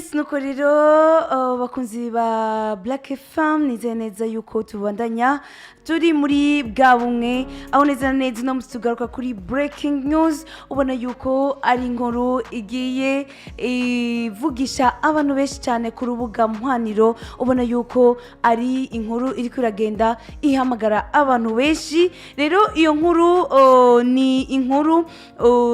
Yes, nuko rero bakunzi ba Black FM, nizeye neza yuko tubandanya turi muri bwa bumwe, aho neza na neza uno munsi tugaruka kuri breaking news. Ubona yuko ari inkuru igiye ivugisha abantu benshi cyane ku rubuga muhaniro. Ubona yuko ari inkuru iriko iragenda ihamagara abantu benshi. Rero iyo nkuru ni inkuru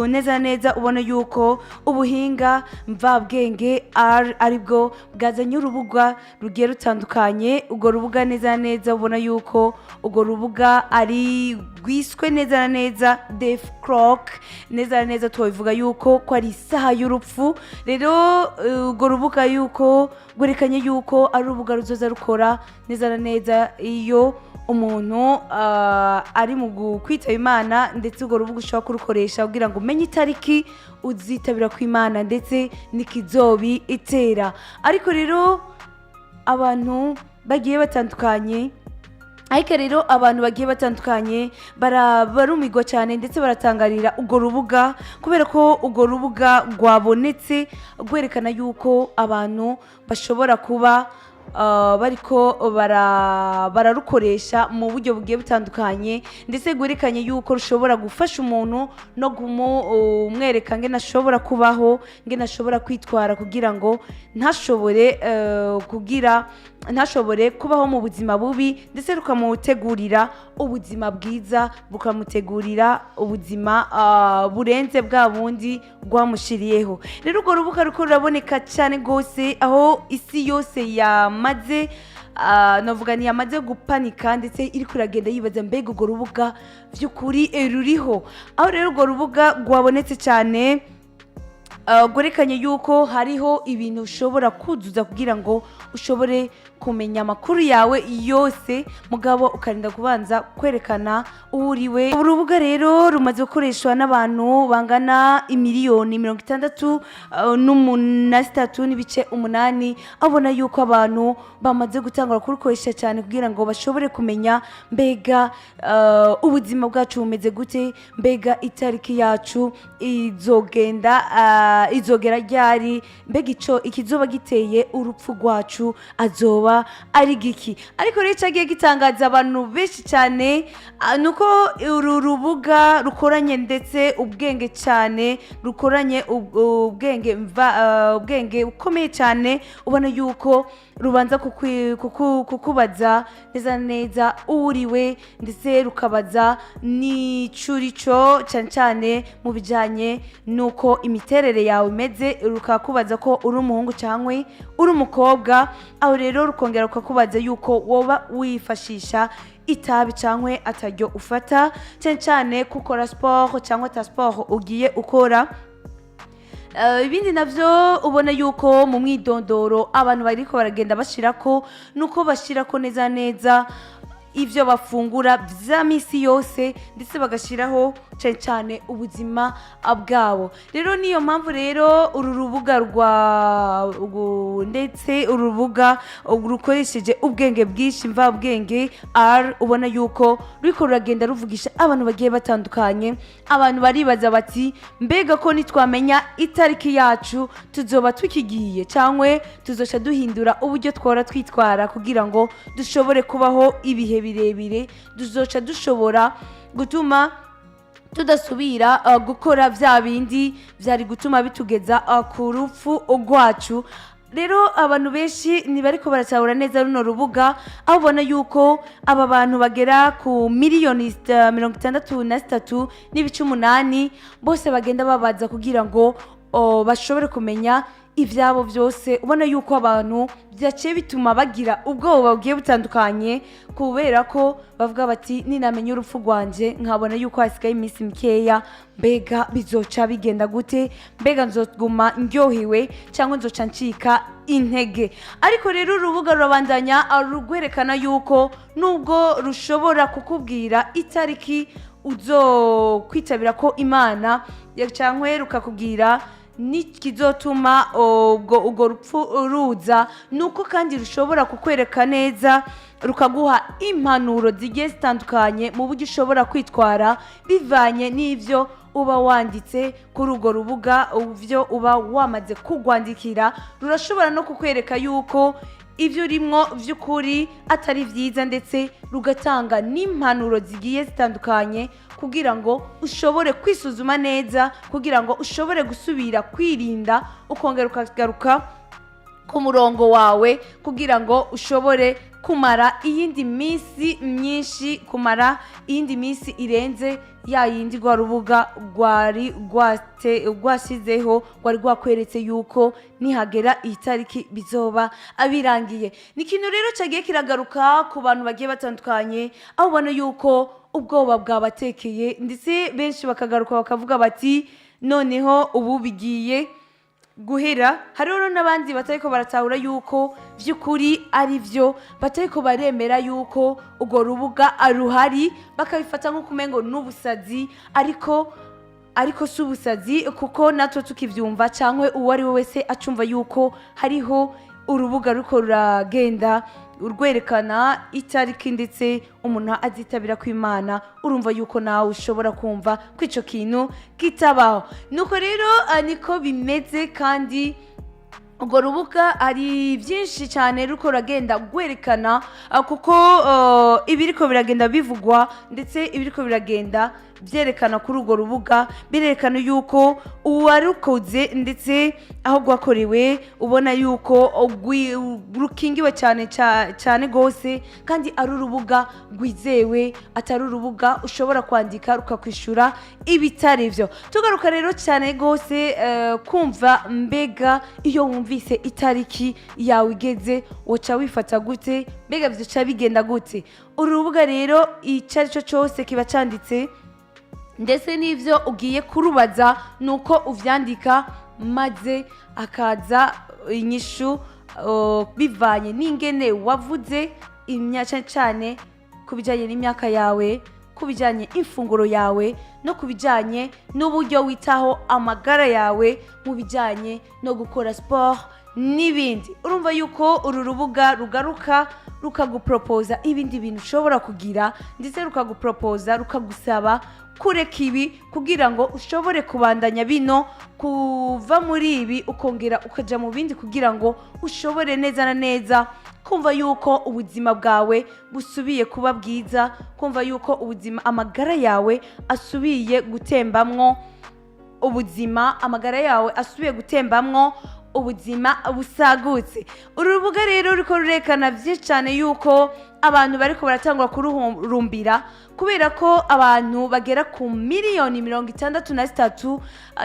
neza na neza ubona yuko ubuhinga mvabwenge R aribwo bwazanye urubuga rugiye rutandukanye. Urwo rubuga neza na neza ubona yuko urwo rubuga ari rwiswe neza na neza Death Clock. Neza na neza tubivuga yuko ko ari isaha y'urupfu. Rero urwo rubuga yuko rwerekanye yuko ari urubuga ruzoza rukora neza na neza iyo umuntu ari mu kwitaba Imana, ndetse urwo rubuga ushobora kurukoresha kugira ngo umenye itariki uzitabira ku Imana ndetse n'ikizobi itera. Ariko rero abantu bagiye batandukanye, ariko rero abantu bagiye batandukanye barumirwa cyane, ndetse baratangarira urwo rubuga, kubera ko urwo rubuga rwabonetse rwerekana yuko abantu bashobora kuba bariko bararukoresha mu buryo bugiye butandukanye, ndetse rwerekanye yuko rushobora gufasha umuntu no kumwereka ngene ashobora kubaho, ngene ashobora kwitwara kugira ngo ntashobore kugira ntashobore kubaho mu buzima bubi, ndetse rukamutegurira ubuzima bwiza, bukamutegurira ubuzima burenze bwa bundi rwamushiriyeho. Rero urwo rubuga ruko ruraboneka cyane rwose, aho isi yose yamaze navuga ntiyamaze gupanika, ndetse iri kuragenda yibaza mbega urwo rubuga by'ukuri ruriho. Aho rero urwo rubuga rwabonetse cyane, rwerekanye yuko hariho ibintu ushobora kuzuza kugira ngo ushobore kumenya amakuru yawe yose, mugabo ukarinda kubanza kwerekana uwo uriwe. Urubuga rero rumaze gukoreshwa n'abantu bangana imiliyoni mirongo itandatu na zitatu n'ibice umunani. Abona yuko abantu bamaze gutangura kurukoresha cyane kugira ngo bashobore kumenya mbega ubuzima bwacu bumeze gute, mbega itariki yacu izogenda izogera ryari, mbega ico ikizoba giteye urupfu rwacu azoba ari giki. Ariko rero cyagiye gitangaza abantu benshi cyane nuko uru rubuga rukoranye ndetse ubwenge cyane, rukoranye ubwenge ubwenge bukomeye cyane. Ubona yuko rubanza kukubaza neza neza uwo uriwe, ndetse rukabaza n'icurico cyane cyane mu bijyanye n'uko imiterere yawe imeze, rukakubaza ko uri umuhungu cyangwa uri umukobwa. Aho rero rukongera rukakubaza yuko woba wifashisha itabi cyangwa ataryo ufata, cyane cyane ko ukora siporo cyangwa ata siporo ugiye ukora. Ibindi navyo ubona yuko mu mwidondoro abantu bariko baragenda bashirako, nuko bashirako neza neza ivyo bafungura vya misi yose, ndetse bagashiraho cyane cyane ubuzima bwabo. Rero niyo mpamvu rero uru rubuga rwa ndetse uru rubuga rukoresheje ubwenge bwinshi mvabwenge R, ubona yuko ruriko ruragenda ruvugisha abantu bagiye batandukanye. Abantu baribaza bati: mbega ko nitwamenya itariki yacu tuzoba tukigiye, cyangwa tuzoca duhindura uburyo twora twitwara kugira ngo dushobore kubaho ibihe birebire, tuzoca dushobora gutuma tudasubira gukora vya bindi vyari gutuma bitugeza ku rupfu rwacu? Rero abantu benshi ntibariko baratahura neza runo rubuga, aho ubona yuko aba bantu bagera ku miliyoni 63.8 bose bagenda babaza kugira ngo bashobore kumenya ibyabo byose. Ubona yuko abantu byaciye bituma bagira ubwoba bugiye butandukanye, kubera ko bavuga bati: ninamenya urupfu rwanje nkabona yuko hasigaye iminsi mikeya, mbega bizoca bigenda gute? Mbega nzoguma ndyohewe cyangwa nzoca ncika intege? Ariko rero urubuga rurabandanya rugwerekana yuko nubwo rushobora kukubwira itariki uzokwitabira ko Imana, cyangwa rukakubwira n'ikizotuma ubwo urwo rupfu ruza, nuko kandi rushobora kukwereka neza, rukaguha impanuro zigiye zitandukanye mu buryo ushobora kwitwara bivanye n'ibyo. uba wanditse kuri urwo rubuga, ibyo uba wamaze kugwandikira. Rurashobora no kukwereka yuko ibyo urimwo by'ukuri atari byiza, ndetse rugatanga n'impanuro zigiye zitandukanye kugira ngo ushobore kwisuzuma neza, kugira ngo ushobore gusubira kwirinda, ukongera ukagaruka ku murongo wawe, kugira ngo ushobore kumara iyindi minsi myinshi, kumara iyindi minsi irenze ya yindi rwa rubuga rwari rwashyizeho, rwari rwakweretse yuko nihagera iyi tariki bizoba birangiye. Ni ikintu rero cyagiye kiragaruka ku bantu bagiye batandukanye, aho ubona yuko ubwoba bwabatekeye, ndetse benshi bakagaruka bakavuga bati: "Noneho ubu bigiye guhera." Hariho n'abandi batariko baratahura yuko by'ukuri ari byo, batariko baremera yuko urwo rubuga ruhari, bakabifata nko kumengo n'ubusazi. Ariko si ubusazi, kuko natwe tukivyumva cyangwa uwo ari we wese acumva yuko hariho urubuga ruko ruragenda rwerekana itariki ndetse umuntu azitabira kw'Imana, urumva yuko nawe ushobora kumva ko icyo kintu kitabaho. Nuko rero niko bimeze, kandi urwo rubuga hari byinshi cyane ruko ruragenda rwerekana, kuko ibiriko biragenda bivugwa ndetse ibiriko biragenda byerekana kuri urwo rubuga birerekana yuko uwarukoze ndetse aho rwakorewe, ubona yuko rukingiwe cyane cyane rwose, kandi ari urubuga rwizewe, atari urubuga ushobora kwandika rukakwishura ibitari byo. Tugaruka rero cyane rwose kumva mbega iyo wumvise itariki yawe igeze, woca wifata gute? Mbega byoca bigenda gute? Uru rubuga rero, icyo ari cyo cyose kiba cyanditse, ndetse n'ibyo ugiye kurubaza ni uko uvyandika, maze akaza inyishu bivanye n'ingene wavuze imyaka, cyane ku bijyanye n'imyaka yawe, ku bijyanye imfunguro yawe, no ku bijyanye n'uburyo witaho amagara yawe mu bijyanye no gukora siporo n'ibindi. Urumva yuko uru rubuga rugaruka rukaguporopoza ibindi bintu ushobora kugira, ndetse rukaguporopoza, rukagusaba kureka ibi kugira ngo ushobore kubandanya bino, kuva muri ibi ukongera ukaja mu bindi, kugira ngo ushobore neza na neza kumva yuko ubuzima bwawe busubiye kuba bwiza, kumva yuko ubuzima, amagara yawe asubiye gutembamwo ubuzima, amagara yawe asubiye gutembamwo ubuzima busagutse. Uru rubuga rero ruriko rurekana byinshi cyane yuko abantu bariko baratangura kuruhurumbira, kubera ko abantu bagera ku miliyoni 63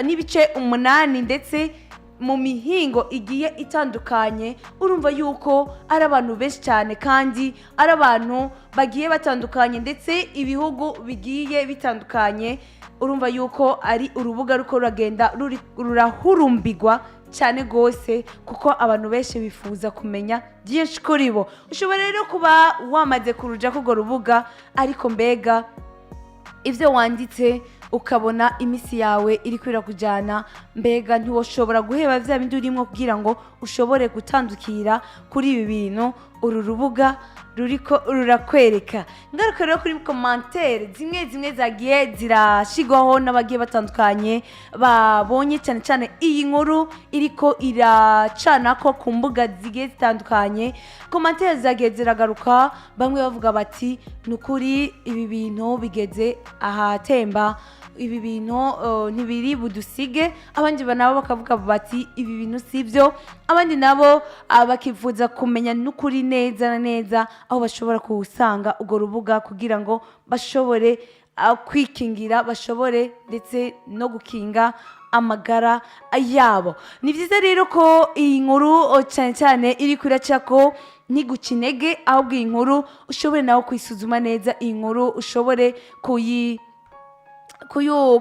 n'ibice 8, ndetse mu mihingo igiye itandukanye. Urumva yuko ari abantu benshi cyane, kandi ari abantu bagiye batandukanye, ndetse ibihugu bigiye bitandukanye. Urumva yuko ari urubuga ruko ruragenda rurahurumbirwa cyane rwose, kuko abantu benshi bifuza kumenya byinshi kuri bo. Ushobora rero kuba wamaze kuruja k'urwo rubuga, ariko mbega ibyo wanditse ukabona iminsi yawe iri kujyana, mbega ntiwoshobora guheba bya bindi urimo kugira ngo ushobore gutandukira kuri ibi bintu uru rubuga ruriko rurakwereka? Ngaruka rero kuri commentaires zimwe zimwe zagiye zirashigwaho n'abagiye batandukanye babonye cyane cyane iyi nkuru iriko iracana ko ku mbuga zigiye zitandukanye. Commentaires zagiye ziragaruka, bamwe bavuga bati: "Ni ukuri ibi bintu bigeze ahatemba, ibi bintu ntibiri budusige." Abandi nabo bakavuga bati: "Ibi bintu si byo." Abandi nabo bakifuza kumenya n'ukuri neza na neza aho bashobora kuwusanga urwo rubuga, kugira ngo bashobore kwikingira, bashobore ndetse no gukinga amagara yabo. Ni byiza rero ko iyi nkuru cyane cyane iri kuraca ko ntiguce intege, ahubwo iyi nkuru ushobore nawe kuyisuzuma neza, iyi nkuru ushobore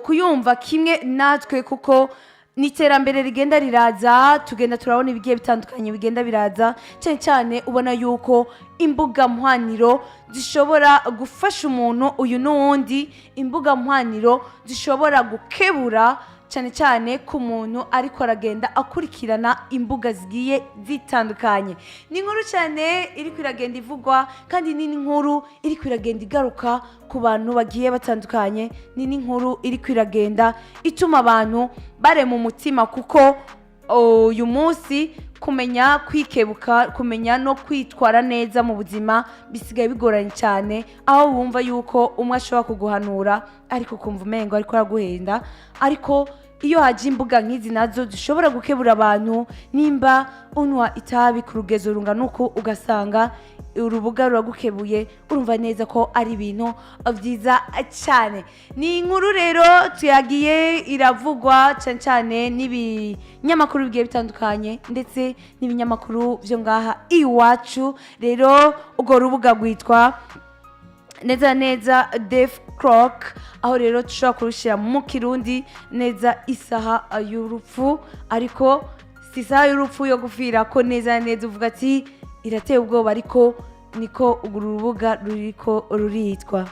kuyumva kimwe natwe, kuko ni iterambere rigenda riraza, tugenda turabona ibigiye bitandukanye bigenda biraza. Cyane cyane ubona yuko imbuga mpwaniro zishobora gufasha umuntu uyu n'uwundi, imbuga mpwaniro zishobora gukebura. Cyane cyane ku muntu ariko aragenda akurikirana imbuga zigiye zitandukanye. Ni inkuru cyane iriko iragenda ivugwa, kandi ni n'inkuru iriko iragenda igaruka ku bantu bagiye batandukanye. Ni n'inkuru iriko iragenda ituma abantu barema umutima, kuko uyu munsi kumenya kwikebuka, kumenya no kwitwara neza mu buzima bisigaye bigoranye cyane, aho wumva yuko umwe ashobora kuguhanura ariko ukumva umengo ariko araguhenda. Ariko iyo haje imbuga nk'izi nazo zishobora gukebura abantu, nimba unywa itabi ku rugezo rungana uku, ugasanga urubuga ruragukebuye, urumva neza ko ari ibintu byiza cyane. Ni inkuru rero tuyagiye iravugwa cyane cyane n'ibinyamakuru bigiye bitandukanye, ndetse n'ibinyamakuru byo ngaha iwacu. Rero urwo rubuga rwitwa neza neza Death Clock, aho rero dushobora kurushyira mu Kirundi neza isaha y'urupfu. Ariko si isaha y'urupfu yo gupfira ko neza neza uvuga ati irateye ubwoba, ariko niko urwo rubuga ruriko ruritwa.